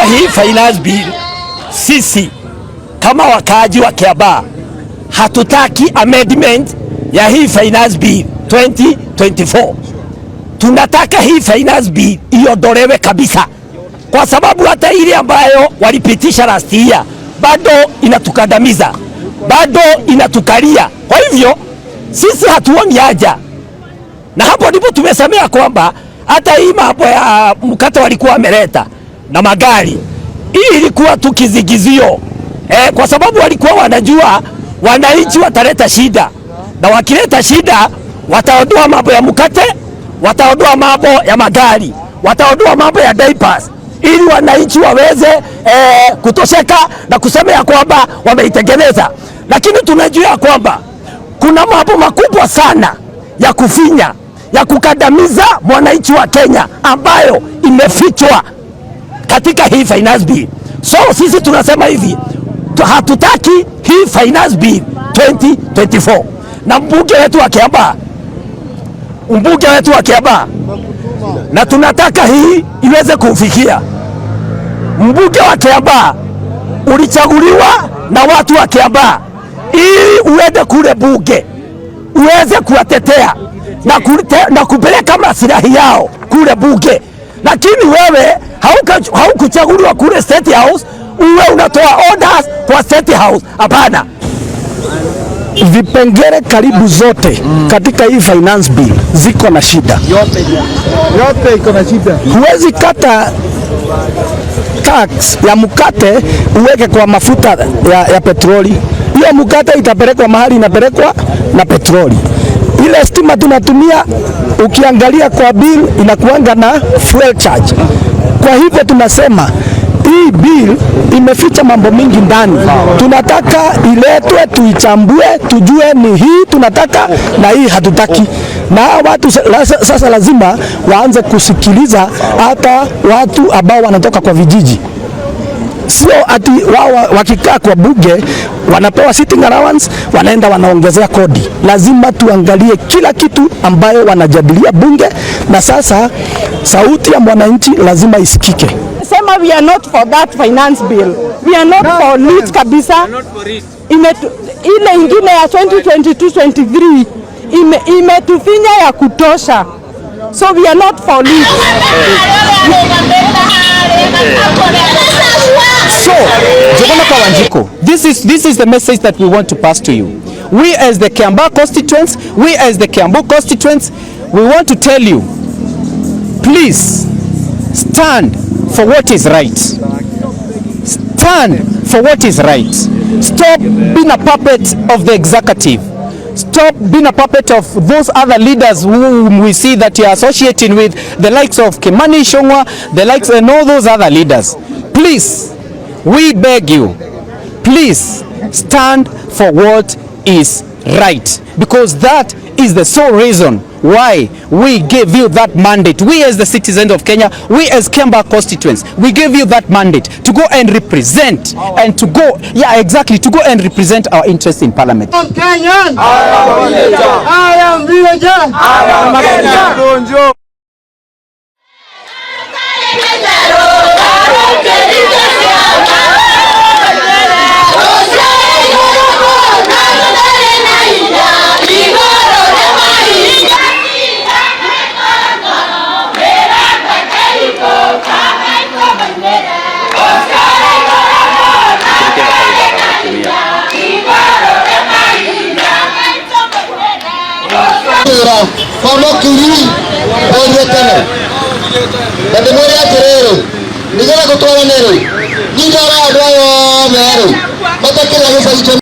Hii finance bill, sisi kama wakaaji wa Kiambaa hatutaki amendment ya hii finance bill 2024. Tunataka hii finance bill iondolewe kabisa, kwa sababu hata ile ambayo walipitisha last year bado inatukandamiza, bado inatukalia. Kwa hivyo sisi hatuoni haja, na hapo ndipo tumesemea kwamba hata hii mambo ya mkate walikuwa wameleta na magari, hii ilikuwa tu kisingizio kwa sababu walikuwa wanajua wananchi wataleta shida, na wakileta shida wataondoa mambo ya mkate, wataondoa mambo ya magari, wataondoa mambo ya diapers ili wananchi waweze kutosheka na kusema ya kwamba wameitengeneza. Lakini tunajua ya kwamba kuna mambo makubwa sana ya kufinya, ya kukandamiza mwananchi wa Kenya ambayo imefichwa katika hii finance bill. So sisi tunasema hivi, hatutaki hii finance bill 2024 na mbunge wetu wa Kiambaa, mbunge wetu wa Kiambaa, na tunataka hii iweze kufikia mbunge wa Kiambaa. Ulichaguliwa na watu wa Kiambaa ili uende kule bunge uweze kuwatetea na kupeleka maslahi yao kule bunge, lakini wewe haukuchaguliwa kule State House uwe unatoa orders kwa State House. Hapana. Vipengele karibu zote katika hii finance bill ziko na shida. Yote iko na shida. Huwezi kata tax ya mkate uweke kwa mafuta ya petroli. Hiyo mkate itapelekwa mahali inapelekwa na petroli. Ile stima tunatumia, ukiangalia kwa bill inakuanga na fuel charge. Kwa hivyo tunasema hii bill imeficha mambo mingi ndani. Tunataka iletwe tuichambue, tujue ni hii tunataka na hii hatutaki. Na hawa watu sasa lazima waanze kusikiliza hata watu ambao wanatoka kwa vijiji, sio ati wao wakikaa kwa bunge wanapewa sitting allowance, wanaenda wanaongezea kodi. Lazima tuangalie kila kitu ambayo wanajadilia bunge, na sasa sauti ya mwananchi lazima isikike. Sema we are not for that finance bill. We are not for it kabisa. Ile ingine ya 2022 23 imetufinya ya kutosha. So we are not for it. So, Jogona Kawanjiku, this is the message that we want to pass to you. We as the Kiambaa constituents, we as the Kiambu constituents, we want to tell you, please stand for what is right. Stand for what is right. Stop being a puppet of the executive. Stop being a puppet of those other leaders whom we see that you are associating with, the likes of Kimani Ichung'wah, the likes and all those other leaders. Please, we beg you, please stand for what is right, because that is the sole reason why we gave you that mandate. We as the citizens of Kenya, we as Kiambaa constituents, we gave you that mandate to go and represent and to go, yeah, exactly, to go and represent our interests in parliament. Kenyan. I am villager. I am Kenyan. Wĩra kwa mũkiri ũrie tene na ndĩmwĩre atĩrĩrĩ, nĩgetha tũtwarane rĩ, niĩ ndora andũ aya othe rĩ matakĩrĩa gĩcagi.